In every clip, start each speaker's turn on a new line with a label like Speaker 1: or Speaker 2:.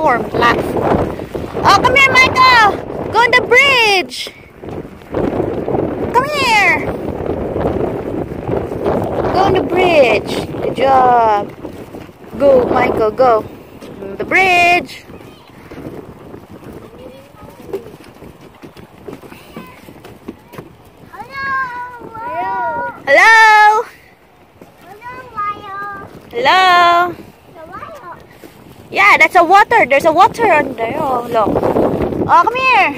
Speaker 1: platform. Oh, come here, Michael. Go on the bridge. Come here. Go on the bridge. Good job. Go, Michael, go. On the bridge. Hello. Hello. Yeah, that's a water. There's a water on there. Oh, look. Oh, come here.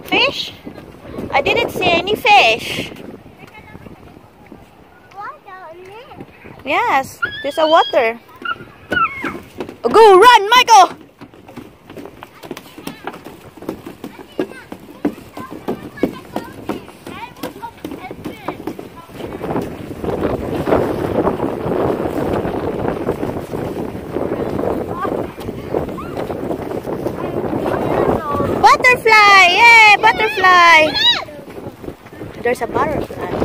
Speaker 1: Fish? I didn't see any fish. Yes, there's a water. Oh, go, run, Michael. Butterfly! Yay! Butterfly! There's a butterfly.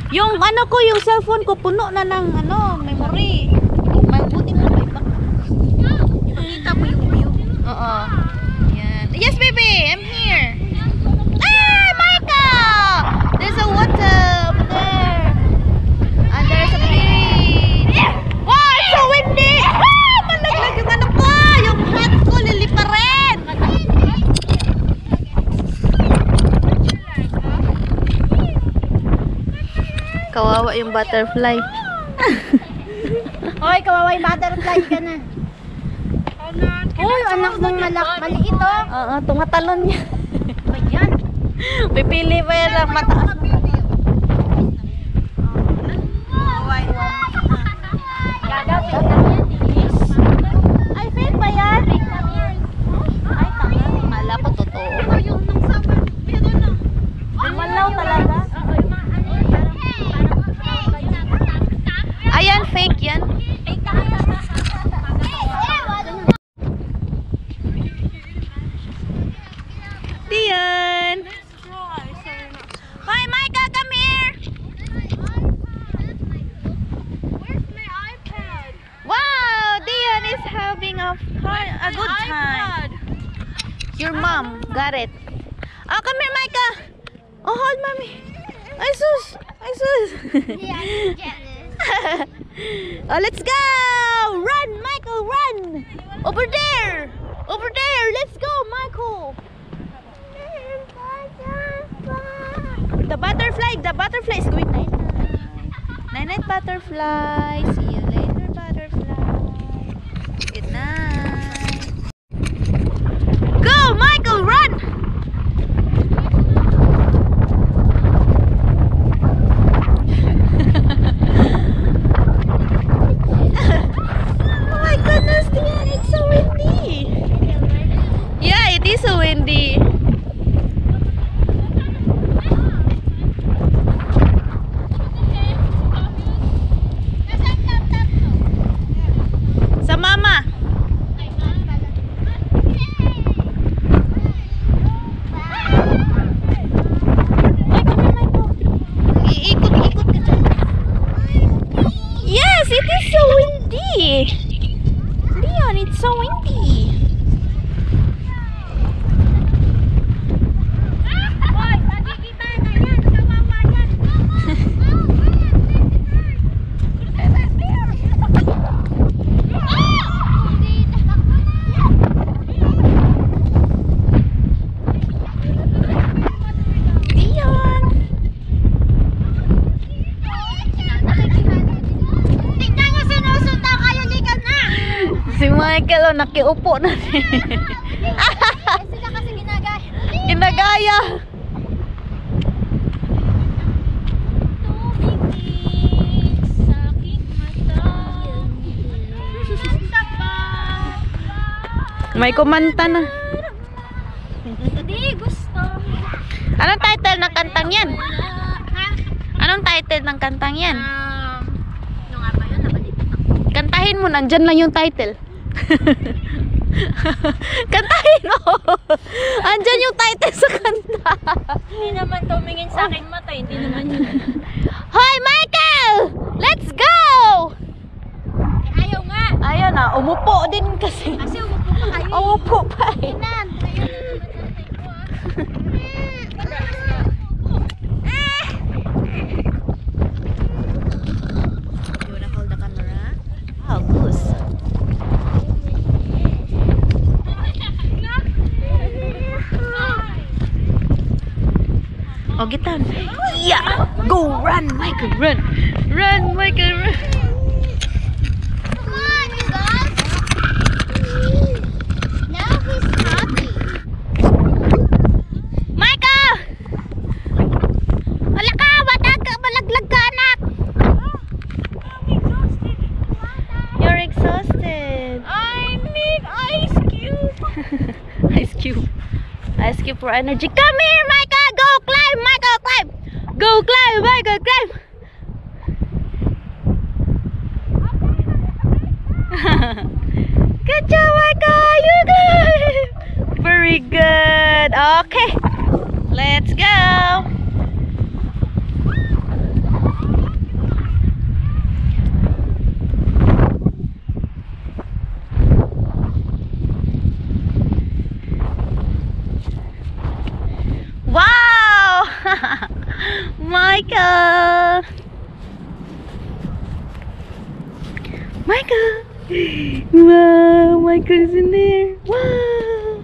Speaker 1: Yung ano ko, yung cellphone ko puno na ng memory. Mabuti mo ba iba? Ipakita mo yung view. Oo. Yan. Yes, baby, I'm here. Ah, Michael! There's a water over there. And there's a bridge. Wow, it's so windy. Ah, malaglag yung ano ko. Yung hat ko, lilipa rin. Kawawa yung butterfly.
Speaker 2: Hoy, kawawa yung butterfly ka na. Uy, anak mong maliit oh.
Speaker 1: Oo, tumatalon niya.
Speaker 2: Ayan.
Speaker 1: Pipili pa yan ang mataas. Ay, fake ba yan? Ay, tanga. Kala ko totoo. Malaw talaga. Ayan, fake yan. Diyan. Hi, Micah, come here.
Speaker 2: Where's my iPad?
Speaker 1: Wow, Dion is having a good time. Your mom got it. Oh, come here, Micah. Oh, hold mommy. Ay, sus. Ay, sus.
Speaker 2: Yeah, I'm jealous.
Speaker 1: Oh, let's go. Run, Michael, run. Over there. Over there. Let's go, Michael. The butterfly is going night. Night, butterfly. See you later, butterfly. Good night. Go, Michael, run. Oh my goodness, Dion, it's so windy. Yeah, it is so windy. Michael, nakiupo na.
Speaker 2: Sila kasi ginagaya.
Speaker 1: Ginagaya.
Speaker 2: Tumingin sa aking mata.
Speaker 1: May kumanta na.
Speaker 2: Hindi gusto.
Speaker 1: Anong title ng kantang yan?
Speaker 2: Ha?
Speaker 1: Anong title ng kantang yan?
Speaker 2: Ano nga ba yun? Nakalimutan ako.
Speaker 1: Kantahin mo, nandyan lang yung title. Kantahin mo. Andyan yung title sa kanta.
Speaker 2: Hindi naman tumingin sa aking mata. Hindi naman yun.
Speaker 1: Hoy, Michael! Let's go!
Speaker 2: Ayaw nga.
Speaker 1: Ayun na, umupo din kasi.
Speaker 2: Kasi umupo pa kayo.
Speaker 1: Umupo pa eh.
Speaker 2: Inan.
Speaker 1: You wanna hold the camera? Oh, goose. Oh, gitan. Yeah! Go, run, Michael, run! Run, Michael, run!
Speaker 2: Come on, you guys. Now he's happy.
Speaker 1: Michael! Wala ka! Malaglag ka, anak! You're exhausted.
Speaker 2: I need ice cube.
Speaker 1: Ice cube. Ice cube for energy. Come here, Michael! Go climb, Michael! Climb! Go climb, Michael! Climb! Good job, Michael! You good! Very good. Okay. Let's go. Wow! Michael! Michael! Wow! Michael is in there! Wow!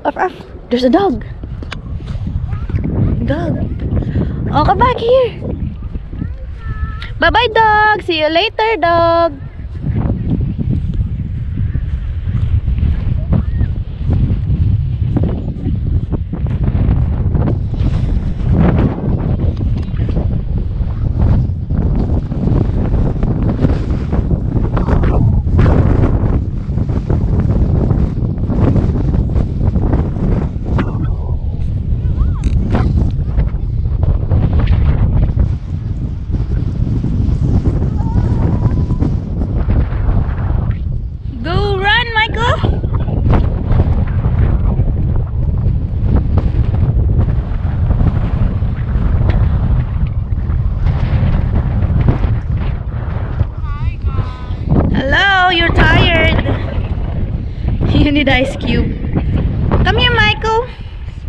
Speaker 1: Up, up! There's a dog! Dog! Oh, come back here! Bye-bye, dog! See you later, dog! Go run, Michael! Hello, you're tired. You need ice cube. Come here, Michael.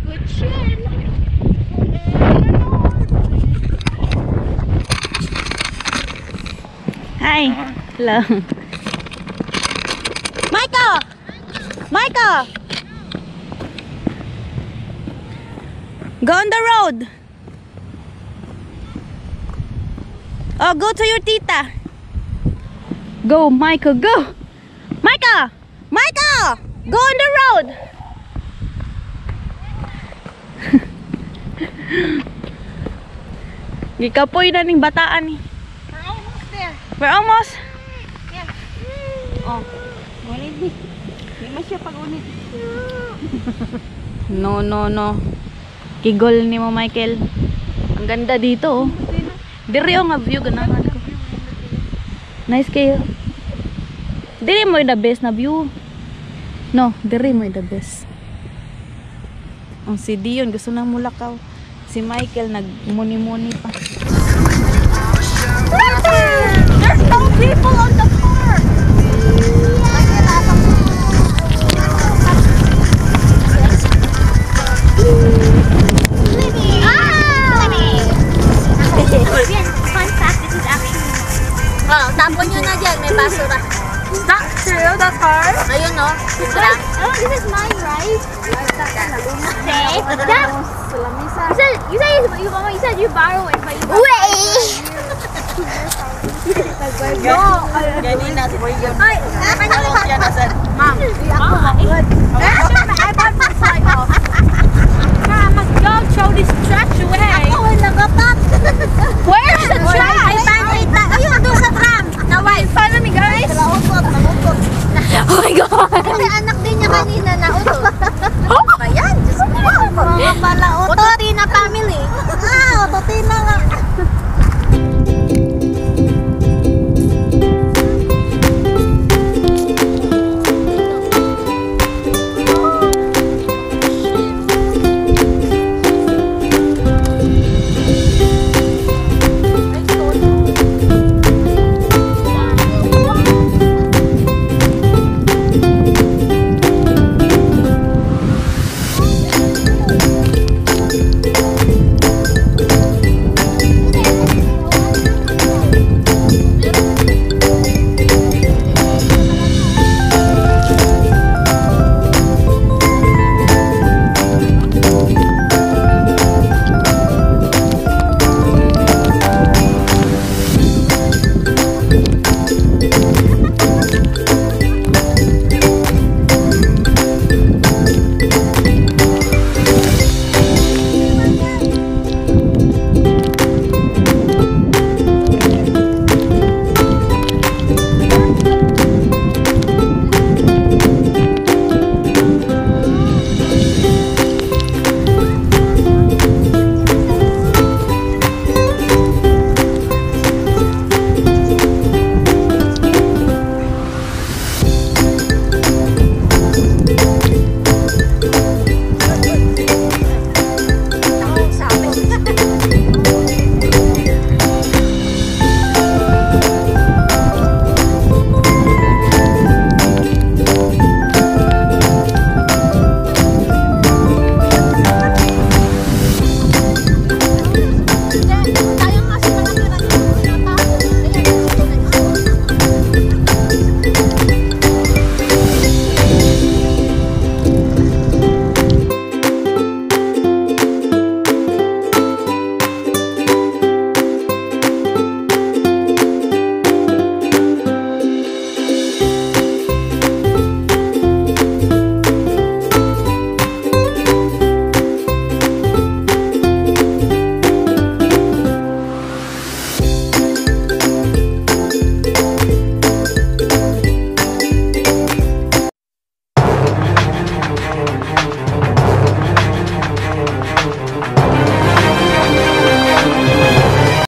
Speaker 2: Good chin.
Speaker 1: Hi. Hello. Michael! Michael! Go on the road. Oh, go to your tita. Go, Michael, go. Michael! Michael! Go on the road. Gikapoy na ning bataan ni.
Speaker 2: We're almost there.
Speaker 1: We're almost.
Speaker 2: Yeah.
Speaker 1: Oh.
Speaker 2: Ngunit ni. Hindi man siya pag-unit.
Speaker 1: No, no, no. Kigol ni mo, Michael. Ang ganda dito, oh. Diri oh nga view, ganahan ko. Nice kayo. Diri mo yung the best na view. No, diri mo yung the best. Ang si Dion, gusto nang mulakaw. Si Michael, nagmuni-muni pa.
Speaker 2: There's no people on the park. Fun fact, this is actually
Speaker 1: Oh, tapon nyo na dyan, may basura.
Speaker 2: not true, the car.
Speaker 1: Ayun, no?
Speaker 2: Oh, this is mine, right? Say, that. You said you borrow it, but you
Speaker 1: Wait!
Speaker 2: You
Speaker 1: Ganina si Boy yun.
Speaker 2: Ay,
Speaker 1: Anong siya nasan?
Speaker 2: Ma'am, ako good. I bought my flight off. Ma'am, go throw this trash away. Ako ay nagapak.
Speaker 1: Where's the trash?
Speaker 2: Ay, pancake na. Ayun, doon sa tram. Naway.
Speaker 1: Follow me guys.
Speaker 2: Nautot.
Speaker 1: Oh my God.
Speaker 2: Kasi anak din niya kanina nautot.